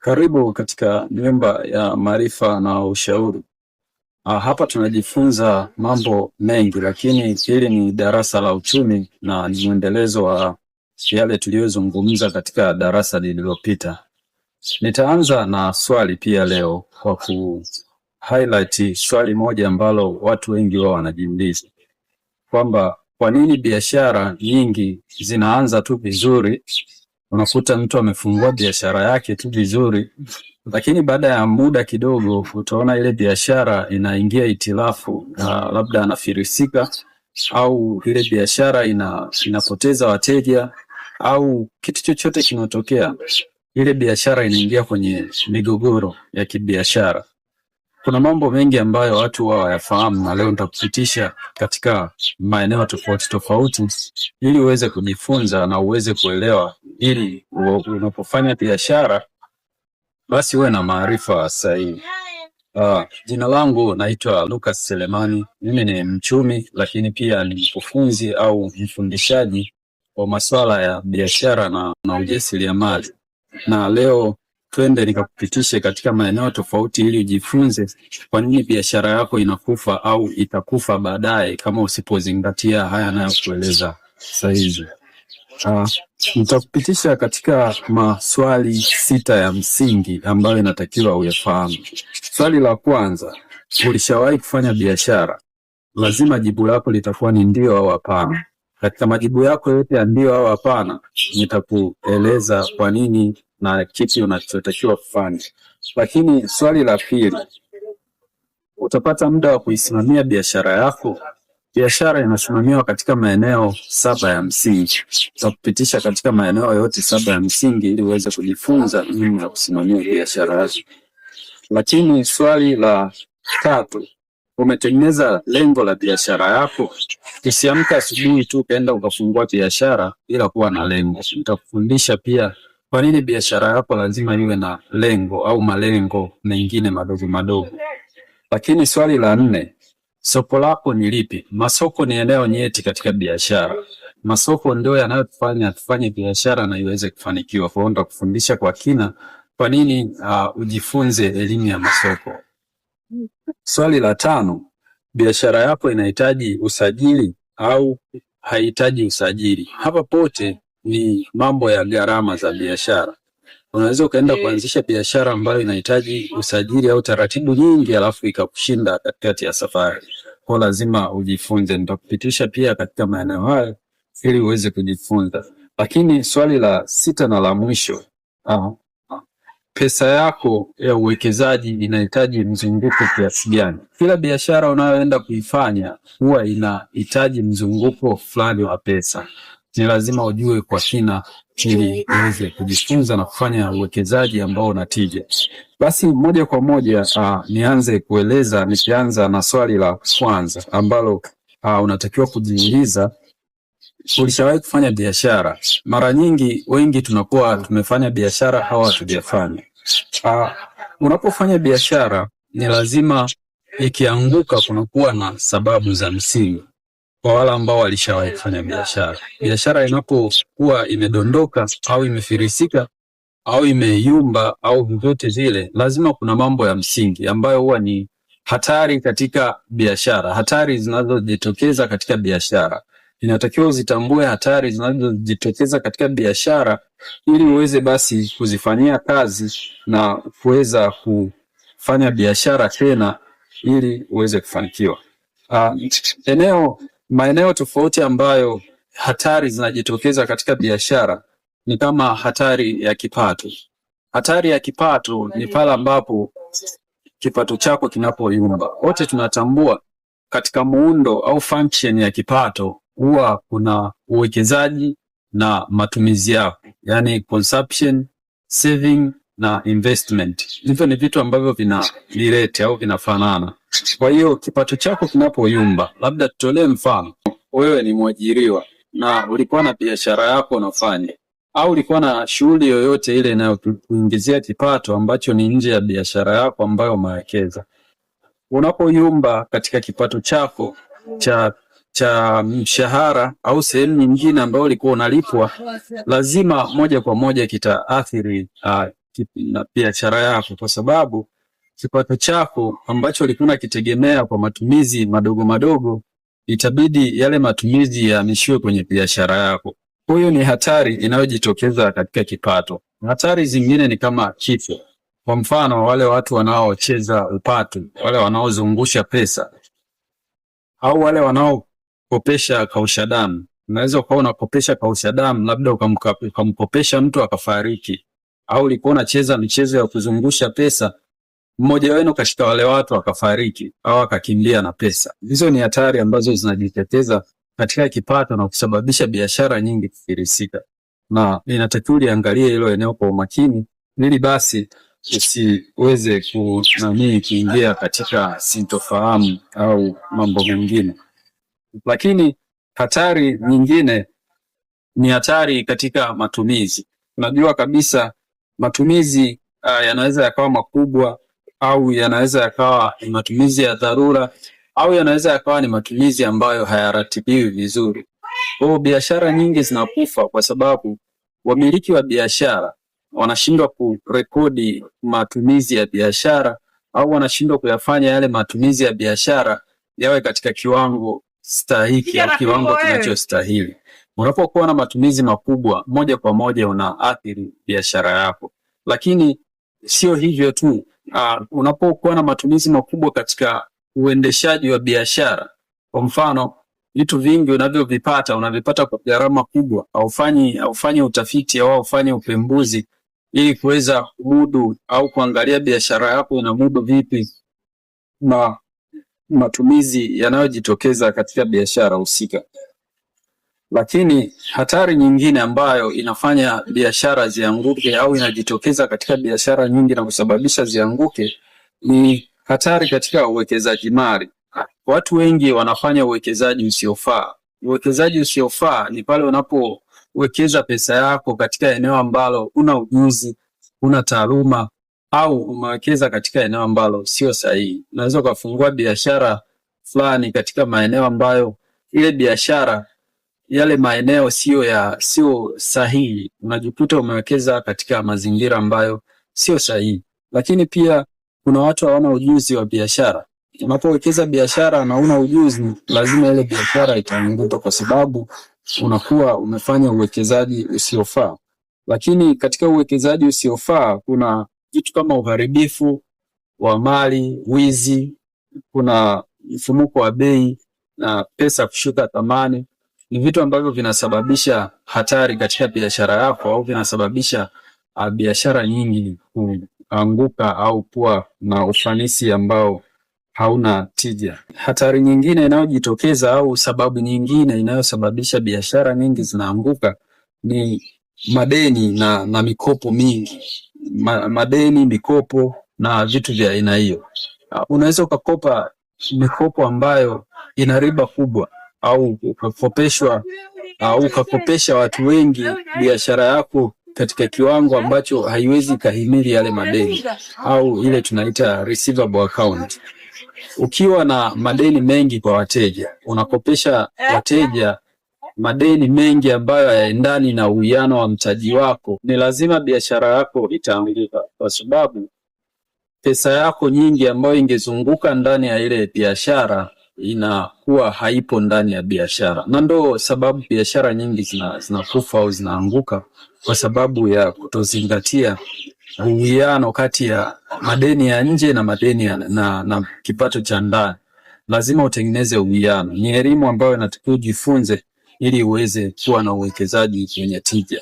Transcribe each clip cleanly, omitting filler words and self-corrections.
Karibu katika nyumba ya maarifa na ushauri. Hapa tunajifunza mambo mengi, lakini hili ni darasa la uchumi na ni mwendelezo wa yale tuliyozungumza katika darasa lililopita. Nitaanza na swali pia leo kwa ku highlight swali moja ambalo watu wengi wao wanajiuliza kwamba kwa nini biashara nyingi zinaanza tu vizuri. Unakuta mtu amefungua biashara yake tu vizuri, lakini baada ya muda kidogo utaona ile biashara inaingia itilafu, na labda anafirisika au ile biashara inapoteza wateja au kitu chochote kinatokea, ile biashara inaingia kwenye migogoro ya kibiashara. Kuna mambo mengi ambayo watu wao hawayafahamu, na leo nitakupitisha katika maeneo tofauti tofauti ili uweze kujifunza na uweze kuelewa, ili unapofanya biashara basi uwe na maarifa sahihi. Jina langu naitwa Lucas Selemani. Mimi ni mchumi lakini pia ni mkufunzi au mfundishaji wa masuala ya biashara na ujasiriamali. Na leo twende nikakupitishe katika maeneo tofauti ili ujifunze kwa nini biashara yako inakufa au itakufa baadaye kama usipozingatia haya yanayokueleza sasa hivi. Nitakupitisha katika maswali 6 ya msingi ambayo inatakiwa uyafahamu. Swali la kwanza, ulishawahi kufanya biashara? Lazima jibu lako litakuwa ni ndio au hapana. Katika majibu yako yote ya ndio au hapana, nitakueleza kwa nini na kipi unachotakiwa kufanya. Lakini swali la pili, utapata muda wa kuisimamia biashara yako? Biashara inasimamiwa katika maeneo 7 ya msingi. Nitakupitisha katika maeneo yote 7 ya msingi ili uweze kujifunza namna ya kusimamia biashara yako. Lakini swali la tatu, umetengeneza lengo la biashara yako? Usiamke asubuhi tu ukaenda ukafungua biashara bila kuwa na lengo. Nitakufundisha pia kwa nini biashara yako lazima iwe na lengo au malengo mengine madogo madogo. Lakini swali la nne, soko lako ni lipi? Masoko ni eneo nyeti katika biashara. Masoko ndio yanayotufanya tufanye biashara na iweze kufanikiwa. Kwa hiyo nitakufundisha kwa kina kwa nini ujifunze elimu ya masoko. Swali la tano, biashara yako inahitaji usajili au haihitaji usajili? Hapa pote ni mambo ya gharama za biashara. Unaweza ukaenda kuanzisha biashara ambayo inahitaji usajili au taratibu nyingi, alafu ikakushinda katikati ya safari. Kwa lazima ujifunze. Nitakupitisha pia katika maeneo hayo ili uweze kujifunza. Lakini swali la sita na la mwisho, pesa yako ya uwekezaji inahitaji mzunguko kiasi gani? Kila biashara unayoenda kuifanya huwa inahitaji mzunguko fulani wa pesa. Ni lazima ujue kwa kina ili uweze kujifunza na kufanya uwekezaji ambao una tija. Basi moja kwa moja nianze kueleza, nikianza na swali la kwanza ambalo unatakiwa kujiuliza. Ulishawahi kufanya biashara? Mara nyingi wengi tunakuwa tumefanya biashara au hatujafanya. Unapofanya biashara ni lazima ikianguka kunakuwa na sababu za msingi. Kwa wale ambao walishawahi kufanya biashara, biashara inapokuwa imedondoka au imefirisika au imeyumba au vyovyote vile, lazima kuna mambo ya msingi ambayo huwa ni hatari katika biashara, hatari zinazojitokeza katika biashara. Inatakiwa uzitambue hatari zinazojitokeza katika biashara ili uweze basi kuzifanyia kazi na kuweza kufanya biashara tena ili uweze kufanikiwa. Maeneo tofauti ambayo hatari zinajitokeza katika biashara ni kama hatari ya kipato. Hatari ya kipato ni pale ambapo kipato chako kinapoyumba. Wote tunatambua katika muundo au function ya kipato huwa kuna uwekezaji na matumizi yako, yani consumption, saving na investment. Hivyo ni vitu ambavyo vina relate au vinafanana. Kwa hiyo kipato chako kinapoyumba, labda tutolee mfano, wewe ni mwajiriwa na ulikuwa na biashara yako unafanya au ulikuwa na shughuli yoyote ile inayokuingizia kipato ambacho ni nje ya biashara yako ambayo umewekeza. Unapoyumba katika kipato chako cha mshahara au sehemu nyingine ambayo ulikuwa unalipwa, lazima moja kwa moja kitaathiri na biashara yako, kwa sababu kipato chako ambacho ulikuwa unakitegemea kwa matumizi madogo madogo, itabidi yale matumizi yahamishiwe kwenye biashara yako. Huyu ni hatari inayojitokeza katika kipato. Hatari zingine ni kama kifo. Kwa mfano, wale watu wanaocheza upatu, wale wanaozungusha pesa au wale wanaokopesha kausha damu. Unaweza ukawa unakopesha kausha damu, labda ukamkopesha mtu akafariki, au ulikuwa unacheza michezo ya kuzungusha pesa, mmoja wenu katika wale watu akafariki au akakimbia na pesa. Hizo ni hatari ambazo zinajitokeza katika kipato na kusababisha biashara nyingi kufilisika, na inatakiwa uliangalie hilo eneo kwa umakini, ili basi usiweze kunanii kuingia katika sintofahamu au mambo mengine. Lakini hatari nyingine ni hatari katika matumizi. Unajua kabisa matumizi yanaweza yakawa makubwa au yanaweza yakawa ni matumizi ya dharura au yanaweza yakawa ni matumizi ambayo hayaratibiwi vizuri. Kwa hiyo biashara nyingi zinakufa kwa sababu wamiliki wa biashara wanashindwa kurekodi matumizi ya biashara au wanashindwa kuyafanya yale matumizi ya biashara yawe katika kiwango stahiki au kiwango kinachostahili. Unapokuwa na matumizi makubwa, moja kwa moja unaathiri biashara yako. Lakini sio hivyo tu, unapokuwa na matumizi makubwa katika uendeshaji wa biashara, kwa mfano vitu vingi unavyovipata unavipata kwa gharama kubwa, haufanyi utafiti au haufanyi upembuzi ili kuweza kumudu au kuangalia biashara yako inamudu vipi na matumizi yanayojitokeza katika biashara husika. Lakini hatari nyingine ambayo inafanya biashara zianguke au inajitokeza katika biashara nyingi na kusababisha zianguke ni hatari katika uwekezaji mali. Watu wengi wanafanya uwekezaji usiofaa. Uwekezaji usiofaa ni pale unapowekeza pesa yako katika eneo ambalo huna ujuzi, huna taaluma au umewekeza katika eneo ambalo sio sahihi. Unaweza ukafungua biashara fulani katika maeneo ambayo ile biashara yale maeneo sio sahihi, unajikuta umewekeza katika mazingira ambayo sio sahihi. Lakini pia kuna watu hawana ujuzi wa biashara. Unapowekeza biashara na una ujuzi, lazima ile biashara itaanguka, kwa sababu unakuwa umefanya uwekezaji usiofaa. Lakini katika uwekezaji usiofaa kuna vitu kama uharibifu wa mali, wizi, kuna mfumuko wa bei na pesa kushuka thamani. Ni vitu ambavyo vinasababisha hatari katika biashara yako au vinasababisha biashara nyingi kuanguka au kuwa na ufanisi ambao hauna tija. Hatari nyingine inayojitokeza au sababu nyingine inayosababisha biashara nyingi zinaanguka ni madeni na mikopo mingi. Madeni, mikopo na vitu vya aina hiyo. Unaweza ukakopa mikopo ambayo ina riba kubwa au ukakopeshwa au ukakopesha watu wengi biashara yako katika kiwango ambacho haiwezi kahimili yale madeni au ile tunaita receivable account. Ukiwa na madeni mengi kwa wateja, unakopesha wateja madeni mengi ambayo hayaendani na uwiano wa mtaji wako, ni lazima biashara yako itaanguka, kwa sababu pesa yako nyingi ambayo ingezunguka ndani ya ile biashara inakuwa haipo ndani ya biashara, na ndo sababu biashara nyingi zinakufa au zinaanguka kwa sababu ya kutozingatia uwiano kati ya madeni ya nje na madeni ya, na kipato cha ndani. Lazima utengeneze uwiano. Ni elimu ambayo inatakiwa ujifunze ili uweze kuwa na uwekezaji wenye tija.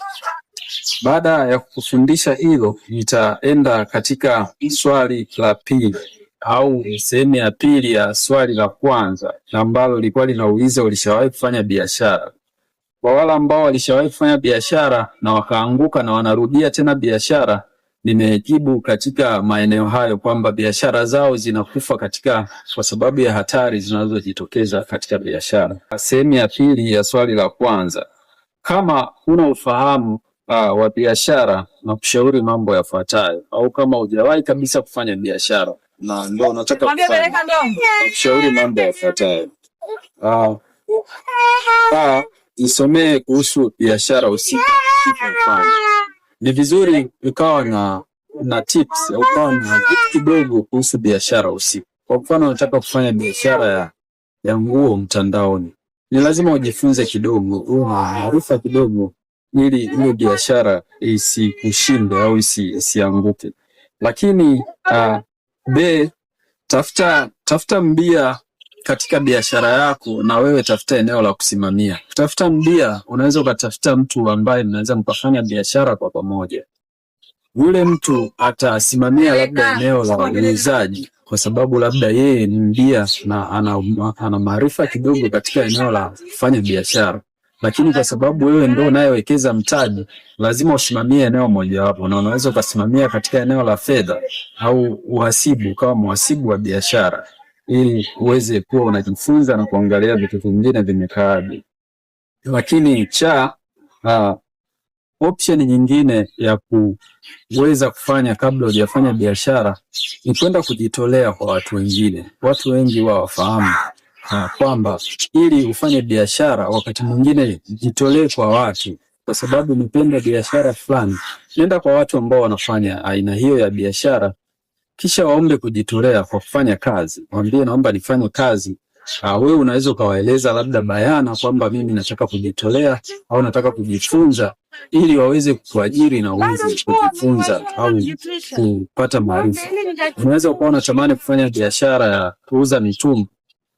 Baada ya kufundisha hilo, nitaenda katika swali la pili au sehemu ya pili ya swali la kwanza ambalo lilikuwa linauliza ulishawahi kufanya biashara. Kwa wale ambao walishawahi kufanya biashara na wakaanguka na wanarudia tena biashara, nimejibu katika maeneo hayo kwamba biashara zao zinakufa katika kwa sababu ya hatari zinazojitokeza katika biashara. Sehemu ya pili ya swali la kwanza, kama huna ufahamu wa biashara na kushauri mambo yafuatayo, au kama hujawahi kabisa kufanya biashara na ndo unataka kufanya, kushauri mambo yafuatayo. Isomee kuhusu biashara husika. Ni vizuri ukawa na na tips au ukawa na kitu kidogo kuhusu biashara usiku. Kwa mfano, unataka kufanya biashara ya nguo mtandaoni, ni lazima ujifunze kidogo, uwe na maarifa kidogo, ili hiyo biashara isikushinde au isianguke. Lakini B, tafuta mbia katika biashara yako, na wewe tafuta eneo la kusimamia. Tafuta mbia, unaweza ukatafuta mtu ambaye mnaweza mkafanya biashara kwa pamoja. Yule mtu atasimamia labda eneo la uuzaji, kwa sababu labda yeye ni mbia na ana maarifa kidogo katika eneo la kufanya biashara, lakini kwa sababu wewe ndo unayewekeza mtaji, lazima usimamie eneo mojawapo, na unaweza ukasimamia katika eneo la fedha au uhasibu, kama mhasibu wa biashara, ili uweze kuwa unajifunza na kuangalia vitu vingine vimekaaje. Lakini cha option nyingine ya kuweza kufanya kabla hujafanya biashara ni kwenda kujitolea kwa watu wengine. Watu wengi wao wafahamu kwamba ili ufanye biashara, wakati mwingine jitolee kwa watu, kwa sababu umependa biashara fulani, nenda kwa watu ambao wanafanya aina hiyo ya biashara, kisha waombe kujitolea kwa kufanya kazi, waambie naomba nifanye kazi. Wewe unaweza ukawaeleza labda bayana kwamba mimi nataka kujitolea au nataka kujifunza, ili waweze kukuajiri na uweze kujifunza au kupata maarifa. Unaweza ukawa unatamani kufanya biashara ya kuuza mitumba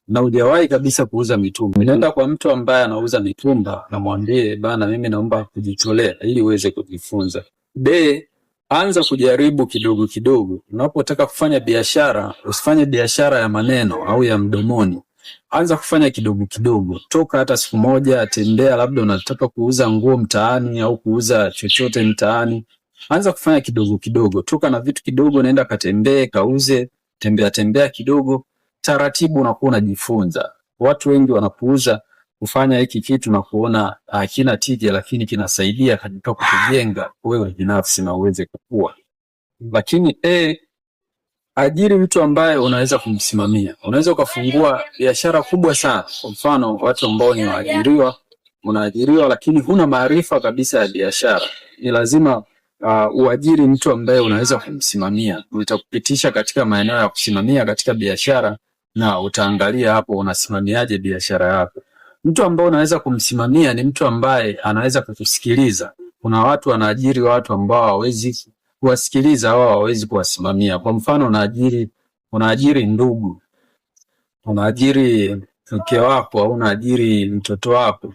na hujawahi kabisa kuuza mitumba. Nenda kwa mtu ambaye anauza mitumba na mwambie bana, mimi naomba kujitolea ili uweze kujifunza. B, anza kujaribu kidogo kidogo. Unapotaka kufanya biashara, usifanye biashara ya maneno au ya mdomoni. Anza kufanya kidogo kidogo, toka hata siku moja, tembea, labda unataka kuuza nguo mtaani au kuuza chochote mtaani. Anza kufanya kidogo kidogo, toka na vitu kidogo, nenda katembee, kauze, tembea tembea kidogo, taratibu unakuwa unajifunza. Watu wengi wanapuuza kufanya hiki kitu na kuona hakina tija, lakini kinasaidia katika kukujenga wewe binafsi na uweze kukua. Lakini ajiri mtu ambaye unaweza kumsimamia. Unaweza ukafungua biashara kubwa sana. Kwa mfano, watu ambao ni waajiriwa, unaajiriwa lakini huna maarifa kabisa ya biashara. Ni lazima uajiri mtu ambaye unaweza kumsimamia. Utakupitisha katika maeneo ya kusimamia katika biashara na utaangalia hapo unasimamiaje biashara yako. Mtu ambaye unaweza kumsimamia ni mtu ambaye anaweza kukusikiliza. Kuna watu wanaajiri watu ambao hawawezi kuwasikiliza au hawawezi kuwasimamia. Kwa mfano, unaajiri ndugu, unaajiri mke wako au unaajiri mtoto wako.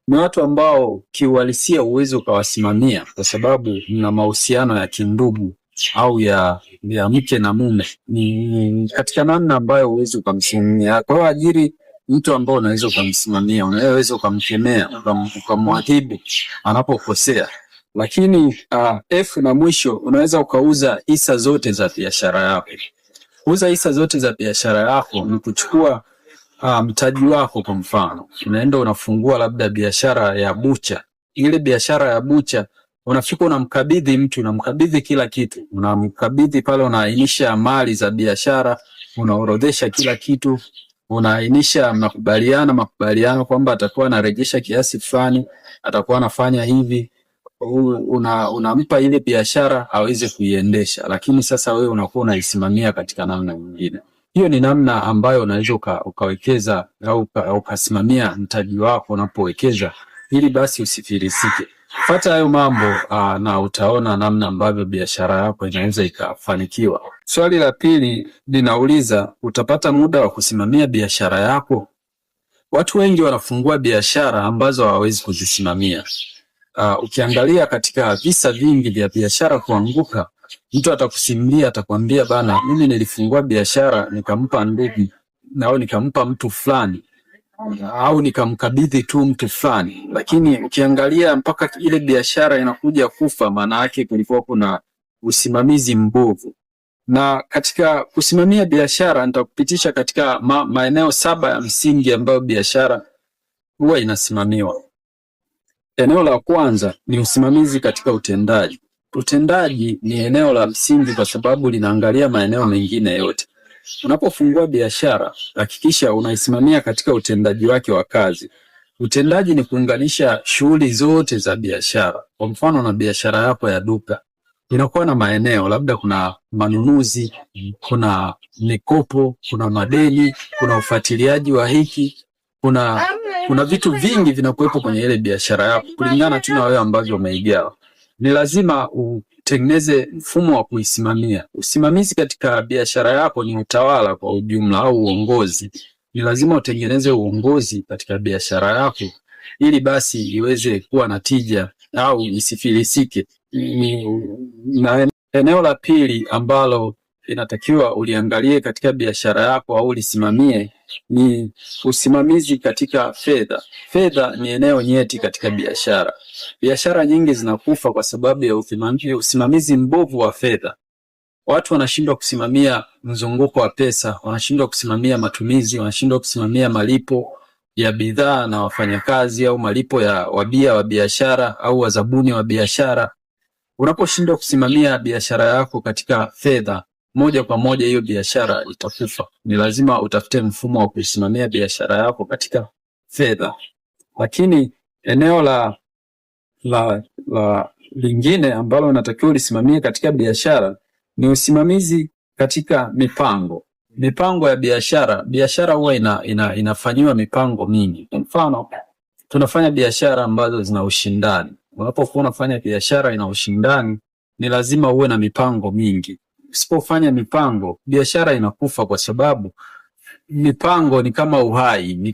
Ni watu ambao kiuhalisia huwezi ukawasimamia kwa sababu mna mahusiano ya kindugu au ya mke na mume. Ni katika namna ambayo huwezi ukamsimamia. Kwa hiyo ajiri mtu ambao unaweza ukamsimamia, unaweza ukamkemea, ukamwadhibu anapokosea. Lakini F na mwisho, unaweza ukauza hisa zote za biashara yako. Kuuza hisa zote za biashara yako ni kuchukua mtaji wako. Kwa mfano, unaenda unafungua labda biashara ya bucha. Ile biashara ya bucha unafika unamkabidhi mtu, unamkabidhi kila kitu, unamkabidhi pale, unaainisha mali za biashara, unaorodhesha kila kitu, unaainisha, mnakubaliana makubaliano kwamba atakuwa anarejesha kiasi fulani, atakuwa anafanya hivi, unampa ile biashara aweze kuiendesha, lakini sasa wewe unakuwa unaisimamia katika namna nyingine. Hiyo ni namna ambayo unaweza ukawekeza au ukasimamia mtaji wako unapowekeza, ili basi usifilisike. Fuata hayo mambo na utaona namna ambavyo biashara yako inaweza ikafanikiwa. Swali la pili linauliza, utapata muda wa kusimamia biashara yako? Watu wengi wanafungua biashara ambazo hawawezi kuzisimamia. Ukiangalia katika visa vingi vya biashara kuanguka, mtu atakusimulia, atakwambia bana, mimi nilifungua biashara nikampa ndugu au nikampa mtu fulani au nikamkabidhi tu mtu fulani, lakini ukiangalia mpaka ile biashara inakuja kufa, maana yake kulikuwa kuna usimamizi mbovu. Na katika kusimamia biashara nitakupitisha katika maeneo 7 ya msingi ambayo biashara huwa inasimamiwa. Eneo la kwanza ni usimamizi katika utendaji. Utendaji ni eneo la msingi kwa sababu linaangalia maeneo mengine yote. Unapofungua biashara, hakikisha unaisimamia katika utendaji wake wa kazi. Utendaji ni kuunganisha shughuli zote za biashara. Kwa mfano, na biashara yako ya duka, Inakuwa na maeneo, labda kuna manunuzi, kuna mikopo, kuna madeni, kuna ufuatiliaji wa hiki, kuna vitu vingi vinakuwepo kwenye ile biashara yako kulingana tu na wewe ambavyo umeigawa. Ni lazima utengeneze mfumo wa kuisimamia. Usimamizi katika biashara yako ni utawala kwa ujumla au uongozi. Ni lazima utengeneze uongozi katika biashara yako ili basi iweze kuwa na tija au isifilisike. Na eneo la pili ambalo inatakiwa uliangalie katika biashara yako au ulisimamie ni usimamizi katika fedha. Fedha ni eneo nyeti katika biashara. Biashara nyingi zinakufa kwa sababu ya usimamizi mbovu wa fedha. Watu wanashindwa kusimamia mzunguko wa pesa, wanashindwa kusimamia matumizi, wanashindwa kusimamia malipo ya bidhaa na wafanyakazi au malipo ya wabia wa biashara au wazabuni wa biashara. Unaposhindwa kusimamia biashara yako katika fedha, moja kwa moja hiyo biashara itakufa. Ni lazima utafute mfumo wa kuisimamia biashara yako katika fedha. Lakini eneo la lingine ambalo unatakiwa ulisimamie katika biashara ni usimamizi katika mipango. Mipango ya biashara. Biashara huwa inafanyiwa mipango mingi. Kwa mfano, tunafanya biashara ambazo zina ushindani. Unapokuwa unafanya biashara ina ushindani, ni lazima uwe na mipango mingi. Usipofanya mipango, biashara inakufa, kwa sababu mipango ni kama uhai, ni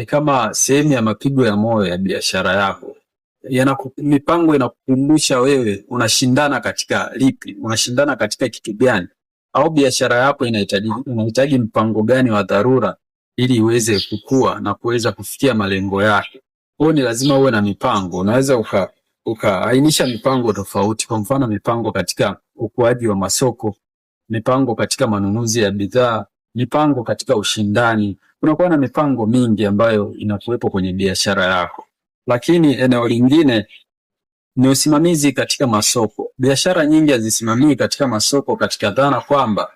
kama sehemu ya mapigo ya moyo ya biashara yako. Mipango inakukumbusha wewe unashindana katika lipi, unashindana katika kitu gani, au biashara yako inahitaji mpango gani wa dharura ili iweze kukua na kuweza kufikia malengo yake. Kwa hiyo ni lazima uwe na mipango. Unaweza ukaainisha mipango tofauti, kwa mfano mipango katika ukuaji wa masoko, mipango katika manunuzi ya bidhaa, mipango katika ushindani. Kunakuwa na mipango mingi ambayo inakuwepo kwenye biashara yako. Lakini eneo lingine ni usimamizi katika masoko. Biashara nyingi hazisimamii katika masoko katika dhana kwamba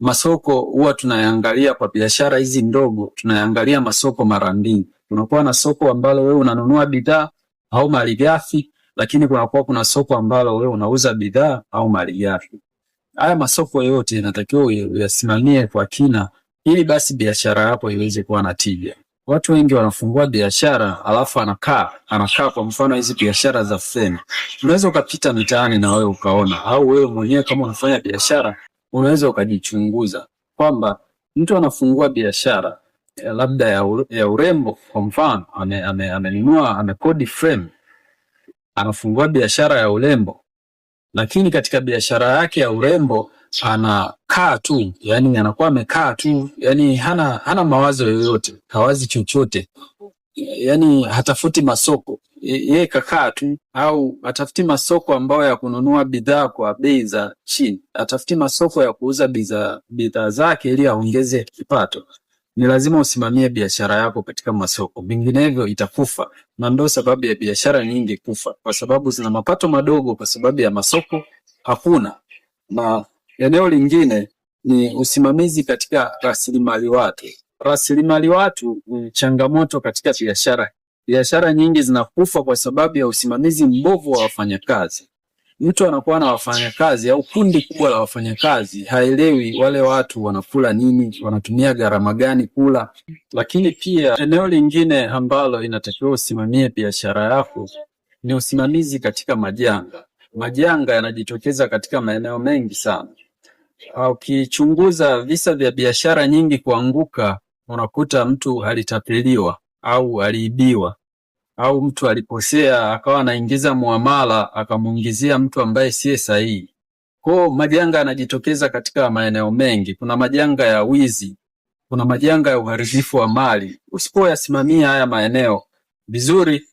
masoko huwa tunayangalia kwa biashara hizi ndogo, tunayangalia masoko mara mbili. Kunakuwa na soko ambalo wewe unanunua bidhaa au malighafi, lakini kunakuwa kuna soko ambalo wewe unauza bidhaa au malighafi. Haya masoko yote yanatakiwa uyasimamie kwa kina, ili basi biashara yako iweze kuwa na tija. Watu wengi wanafungua biashara alafu anakaa. Kwa mfano hizi biashara za frame, unaweza ukapita mitaani na wewe ukaona, au wewe mwenyewe kama unafanya biashara unaweza ukajichunguza kwamba mtu anafungua biashara labda ya urembo kwa mfano, amenunua amekodi frame, anafungua biashara ya urembo, lakini katika biashara yake ya urembo anakaa tu, yani anakuwa amekaa tu, yani hana mawazo yoyote, hawazi chochote, yani hatafuti masoko, yeye kakaa tu, au hatafuti masoko ambayo ya kununua bidhaa kwa bei za chini, hatafuti masoko ya kuuza bidhaa zake ili aongeze kipato. Ni lazima usimamie biashara yako katika masoko, vinginevyo itakufa. Na ndo sababu ya biashara nyingi kufa, kwa sababu zina mapato madogo, kwa sababu ya masoko hakuna. Na eneo lingine ni usimamizi katika rasilimali watu. Rasilimali watu ni changamoto katika biashara. Biashara nyingi zinakufa kwa sababu ya usimamizi mbovu wa wafanyakazi. Mtu anakuwa na wafanyakazi au kundi kubwa la wafanyakazi, haelewi wale watu wanakula nini, wanatumia gharama gani kula. Lakini pia eneo lingine ambalo inatakiwa usimamie biashara yako ni usimamizi katika majanga. Majanga yanajitokeza katika maeneo mengi sana. Ukichunguza visa vya biashara nyingi kuanguka, unakuta mtu alitapeliwa au aliibiwa au mtu alikosea akawa anaingiza muamala akamuingizia mtu ambaye siye sahihi. Kwa majanga yanajitokeza katika maeneo mengi. Kuna majanga ya wizi, kuna majanga ya uharibifu wa mali. Usipoyasimamia haya maeneo vizuri,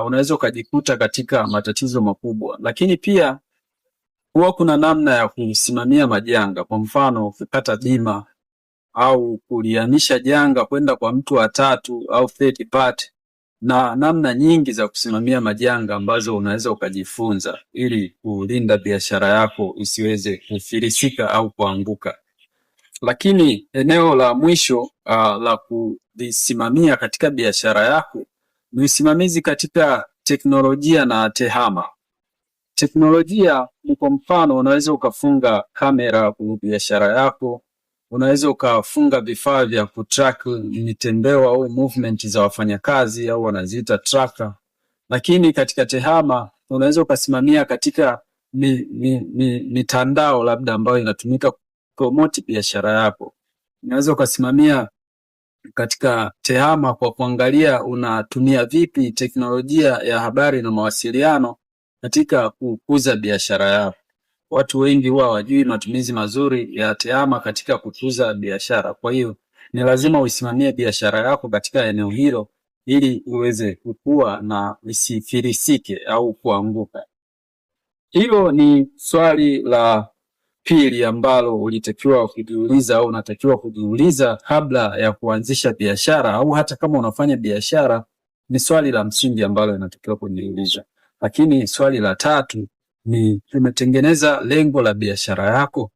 unaweza ukajikuta katika matatizo makubwa. Lakini pia huwa kuna namna ya kusimamia majanga, kwa mfano kukata bima au kulihamisha janga kwenda kwa mtu wa tatu au third party, na namna nyingi za kusimamia majanga ambazo unaweza ukajifunza ili kulinda biashara yako isiweze kufilisika au kuanguka. Lakini eneo la mwisho la kulisimamia katika biashara yako ni usimamizi katika teknolojia na tehama. Teknolojia Ni kwa mfano, unaweza ukafunga kamera kwenye biashara yako, unaweza ukafunga vifaa vya kutrack mitembeo au movement za wafanyakazi au wanaziita tracker. Lakini katika tehama unaweza ukasimamia katika mitandao labda ambayo inatumika promote biashara yako. Unaweza ukasimamia katika tehama kwa kuangalia unatumia vipi teknolojia ya habari na mawasiliano katika kukuza biashara yako. Watu wengi huwa hawajui matumizi mazuri ya tehama katika kukuza biashara. Kwa hiyo ni lazima uisimamie biashara yako katika eneo hilo ili uweze kukua na isifilisike au kuanguka. Hilo ni swali la pili ambalo ulitakiwa kujiuliza au unatakiwa kujiuliza kabla ya kuanzisha biashara au hata kama unafanya biashara, ni swali la msingi ambalo inatakiwa kujiuliza. Lakini swali la tatu ni umetengeneza lengo la biashara yako?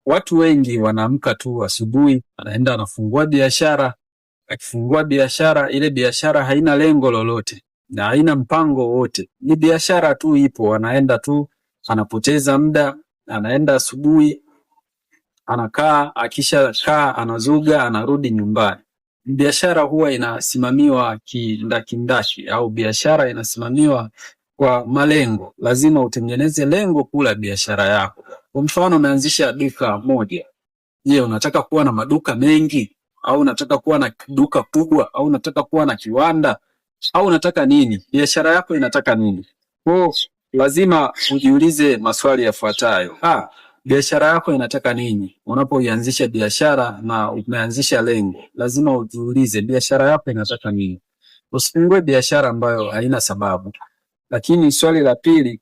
Watu wengi wanaamka tu asubuhi, anaenda anafungua biashara. Akifungua biashara, ile biashara haina lengo lolote na haina mpango wowote, ni biashara tu ipo, anaenda tu anapoteza muda, anaenda asubuhi, anakaa, akishakaa anazuga, anarudi nyumbani. Biashara huwa inasimamiwa kindakindaki au biashara inasimamiwa kwa malengo. Lazima utengeneze lengo kuu la biashara yako. Kwa mfano, umeanzisha duka moja. Je, unataka kuwa na maduka mengi au unataka kuwa na duka kubwa au unataka kuwa na kiwanda au unataka nini? Biashara yako inataka nini? Kwa lazima ujiulize maswali yafuatayo. Biashara yako inataka nini? Unapoianzisha biashara na umeanzisha lengo, lazima ujiulize biashara yako inataka nini. Usifungue biashara ambayo haina sababu. Lakini swali la pili,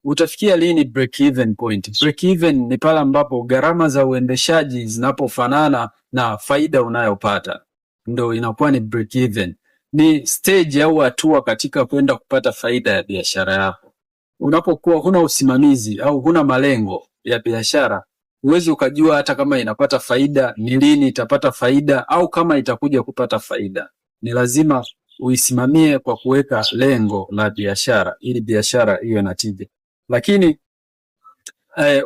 utafikia lini break even point? Break even ni pale ambapo gharama za uendeshaji zinapofanana na faida unayopata, ndo inakuwa ni break even. Ni stage au hatua katika kwenda kupata faida ya biashara yako. Unapokuwa huna usimamizi au huna malengo ya biashara, huwezi ukajua hata kama inapata faida, ni lini itapata faida, au kama itakuja kupata faida. Ni lazima uisimamie kwa kuweka lengo la biashara ili biashara iwe na tija. Lakini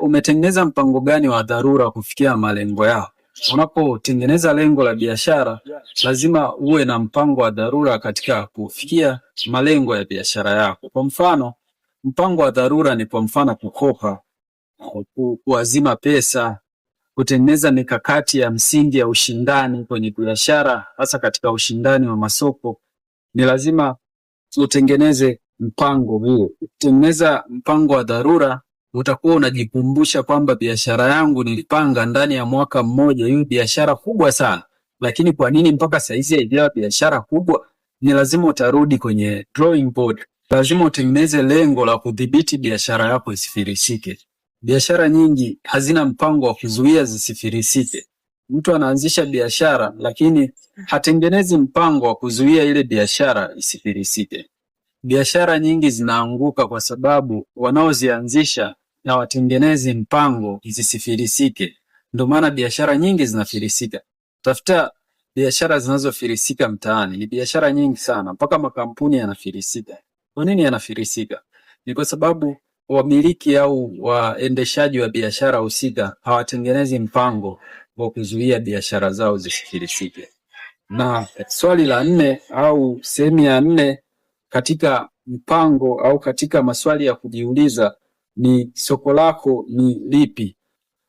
umetengeneza mpango gani wa dharura kufikia malengo yao? Unapotengeneza lengo la biashara, lazima uwe na mpango wa dharura katika kufikia malengo ya biashara yako. Kwa mfano, mpango wa dharura ni kwa mfano kukopa, kuazima pesa, kutengeneza mikakati ya msingi ya ushindani kwenye biashara, hasa katika ushindani wa masoko. Ni lazima utengeneze mpango huo. Kutengeneza mpango wa dharura, utakuwa unajikumbusha kwamba biashara yangu nilipanga ndani ya mwaka mmoja iwe biashara kubwa sana, lakini kwa nini mpaka saizi haijawa biashara kubwa? Ni lazima utarudi kwenye drawing board, lazima utengeneze lengo la kudhibiti biashara yako isifilisike. Biashara nyingi hazina mpango wa kuzuia zisifilisike. Mtu anaanzisha biashara lakini hatengenezi mpango wa kuzuia ile biashara isifilisike. Biashara nyingi zinaanguka kwa sababu wanaozianzisha hawatengenezi mpango zisifilisike. Ndio maana biashara nyingi zinafilisika. Tafuta biashara zinazofilisika mtaani, ni biashara nyingi sana, mpaka makampuni yanafilisika. Kwa nini yanafilisika? Ni kwa sababu wamiliki au waendeshaji wa biashara husika hawatengenezi mpango wa kuzuia biashara zao zisifilisike. Na swali la nne au sehemu ya nne katika mpango au katika maswali ya kujiuliza ni soko lako ni lipi?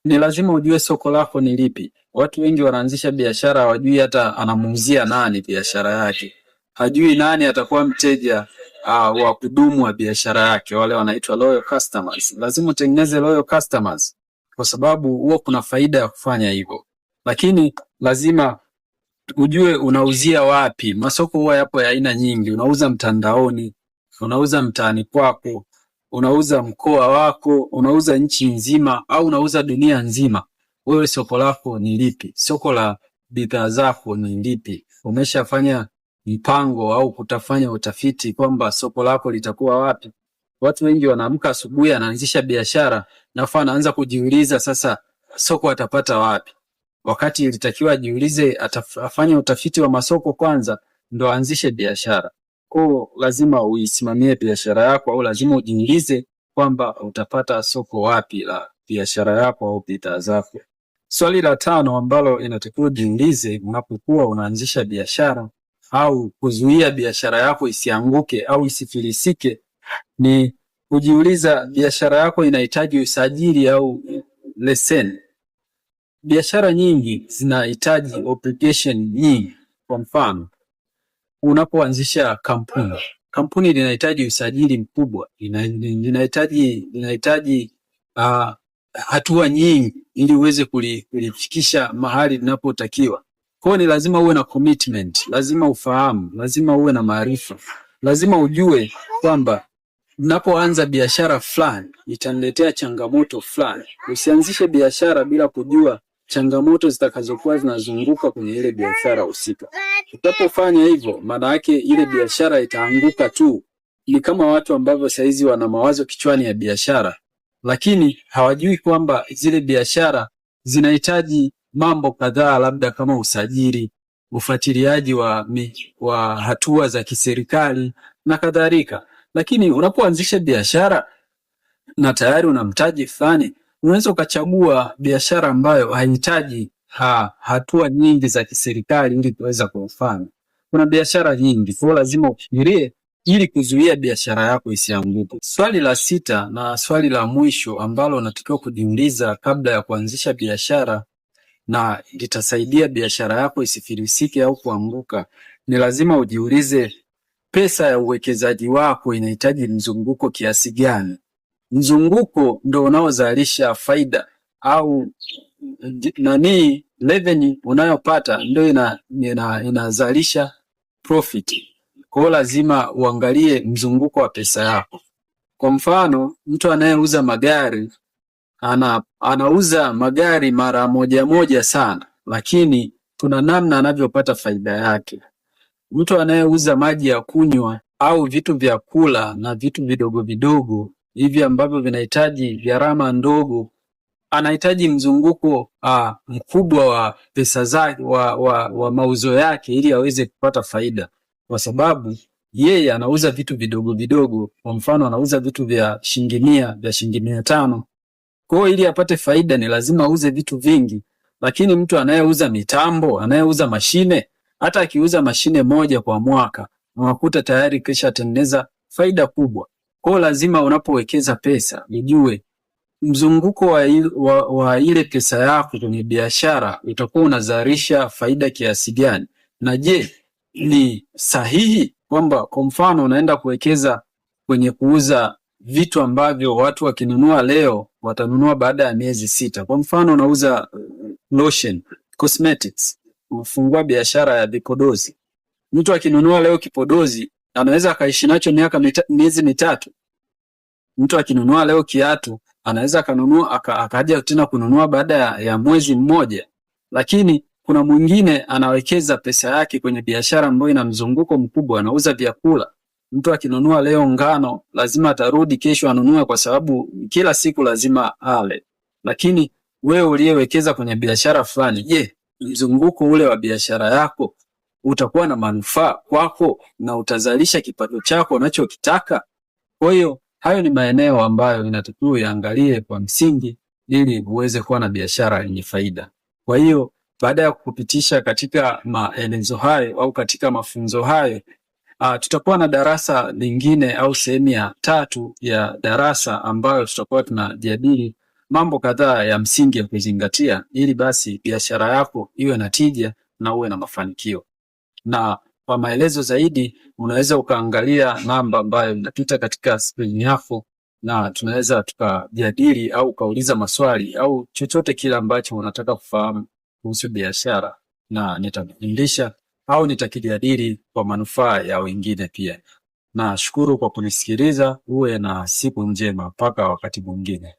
Ni lazima ujue soko lako ni lipi. Watu wengi wanaanzisha biashara hawajui hata anamuuzia nani biashara yake, hajui nani atakuwa mteja wa kudumu wa biashara yake, wale wanaitwa loyal customers. Lazima utengeneze loyal customers, kwa sababu huwa kuna faida ya kufanya hivyo, lakini lazima ujue unauzia wapi. Masoko huwa yapo ya aina nyingi. Unauza mtandaoni, unauza mtaani kwako, unauza mkoa wako, unauza nchi nzima, au unauza dunia nzima. Wewe soko lako ni lipi? Soko la bidhaa zako ni lipi? Umeshafanya mpango au kutafanya utafiti kwamba soko lako litakuwa wapi? Watu wengi wanaamka asubuhi, anaanzisha biashara nafu anaanza kujiuliza sasa soko atapata wapi, wakati ilitakiwa ajiulize, afanye utafiti wa masoko kwanza ndo aanzishe biashara. Kwa lazima uisimamie biashara yako, au lazima ujiulize kwamba utapata soko wapi la biashara yako au bidhaa zako. Swali la tano ambalo inatakiwa ujiulize unapokuwa unaanzisha biashara au kuzuia biashara yako isianguke au isifilisike ni kujiuliza biashara yako inahitaji usajili au leseni. Biashara nyingi zinahitaji obligation nyingi. Kwa mfano, unapoanzisha kampuni, kampuni linahitaji usajili mkubwa, linahitaji hatua nyingi ili uweze kulifikisha mahali linapotakiwa. Kwa hiyo ni lazima uwe na commitment, lazima ufahamu, lazima uwe na maarifa, lazima ujue kwamba ninapoanza biashara fulani itaniletea changamoto fulani. Usianzishe biashara bila kujua changamoto zitakazokuwa zinazunguka kwenye ile biashara husika. Utapofanya hivyo, maana yake ile biashara itaanguka tu. Ni kama watu ambavyo saizi wana mawazo kichwani ya biashara, lakini hawajui kwamba zile biashara zinahitaji mambo kadhaa, labda kama usajili, ufuatiliaji wa hatua za kiserikali na kadhalika. Lakini unapoanzisha biashara na tayari una mtaji fulani, unaweza ukachagua biashara ambayo haihitaji hatua nyingi za kiserikali ili kuweza kufanya. Kuna biashara nyingi, kwa lazima ufikirie ili kuzuia biashara yako isianguke. Swali la sita na swali la mwisho ambalo unatakiwa kujiuliza kabla ya kuanzisha biashara na litasaidia biashara yako isifilisike au kuanguka, ni lazima ujiulize pesa ya uwekezaji wako inahitaji mzunguko kiasi gani? Mzunguko ndo unaozalisha faida au nani, revenue unayopata ndio inazalisha profit. Kwa hiyo lazima uangalie mzunguko wa pesa yako. Kwa mfano, mtu anayeuza magari anauza magari mara moja moja sana, lakini kuna namna anavyopata faida yake. Mtu anayeuza maji ya kunywa au vitu vya kula na vitu vidogo vidogo hivi ambavyo vinahitaji gharama ndogo, anahitaji mzunguko mkubwa wa pesa zake wa mauzo yake ili aweze kupata faida, kwa sababu yeye anauza vitu vidogo vidogo. Kwa mfano, anauza vitu vya shilingi 100, vya shilingi 500. Kwa hiyo ili apate faida ni lazima auze vitu vingi, lakini mtu anayeuza mitambo, anayeuza mashine, hata akiuza mashine moja kwa mwaka unakuta tayari kisha tengeneza faida kubwa. Kwa hiyo lazima unapowekeza pesa ujue mzunguko wa ile pesa yako kwenye biashara utakuwa unazalisha faida kiasi gani, na je, ni sahihi kwamba kwa mfano unaenda kuwekeza kwenye kuuza vitu ambavyo watu wakinunua leo watanunua baada ya miezi 6. Kwa mfano unauza lotion, cosmetics, unafungua biashara ya vipodozi. Mtu akinunua leo kipodozi anaweza akaishi nacho miezi 3. Mtu akinunua leo kiatu anaweza akanunua akaja tena kununua baada ya mwezi mmoja. Lakini kuna mwingine anawekeza pesa yake kwenye biashara ambayo ina mzunguko mkubwa, anauza vyakula. Mtu akinunua leo ngano lazima atarudi kesho anunue, kwa sababu kila siku lazima ale. Lakini wewe uliyewekeza kwenye biashara fulani, je, mzunguko ule wa biashara yako utakuwa na manufaa kwako na utazalisha kipato chako unachokitaka? Kwa hiyo hayo ni maeneo ambayo inatakiwa uyaangalie kwa msingi ili uweze kuwa na biashara yenye faida. Kwa hiyo baada ya kukupitisha katika maelezo hayo au katika mafunzo hayo, tutakuwa na darasa lingine au sehemu ya tatu ya darasa ambayo tutakuwa tunajadili mambo kadhaa ya msingi ya kuzingatia ili basi biashara yako iwe na tija na uwe na mafanikio. Na kwa maelezo zaidi unaweza ukaangalia namba ambayo inapita katika skrini yako, na tunaweza tukajadili au ukauliza maswali au chochote kile ambacho unataka kufahamu kuhusu biashara, na nitakufundisha au nitakijadili kwa manufaa ya wengine pia. Nashukuru kwa kunisikiliza. Uwe na siku njema mpaka wakati mwingine.